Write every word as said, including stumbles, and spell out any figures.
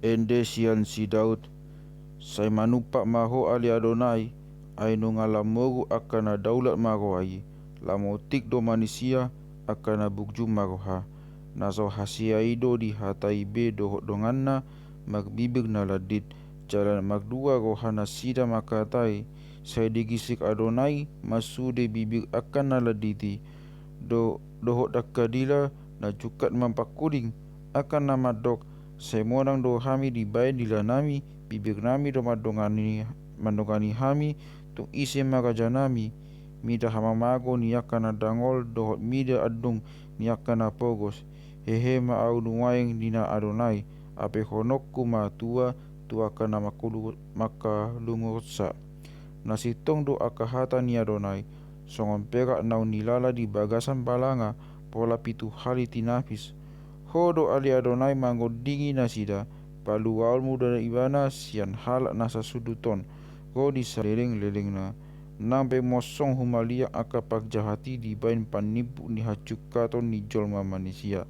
Ende sian si Daud. Sai manumpak ma ho ale Adonai, ai nunga lam mogu angka na daulat ma roha i. Lam otik do manisia angka na burju ma roha. Na so hasea i do di hata i be dohot donganna, marbibir na landit, jala mardua rohanasida mangkatai. Sai digisik Adonai ma sude bibir angka na landit i, do, dohot angka dila na jungkat marpangkuling, angka na mandok: Sai monang do hami dibahen dilanami, bibirnami do mandongani, mandongani hami, tung ise ma rajanami. Mida hamamago ni angka na dangol dohot mida andung ni angka na pogos. Hehe ma ahu nuaeng, ninna Adonai, ampehononku ma tua tu angka na mangkalu-, mangkalungunsa. Na sintong do angka hata ni Adonai, songon perak naung nilala di bagasan balanga, pola pitu hali tinapis. Ho do ale Adonai mangondingi nasida, paluaonmu do ibana sian halak na sasundut on, ro di salelenglelengna. Nang pe mosong humaliang angka parjahat i dibahen panimpuk ni hajungkaton ni jolma manisia.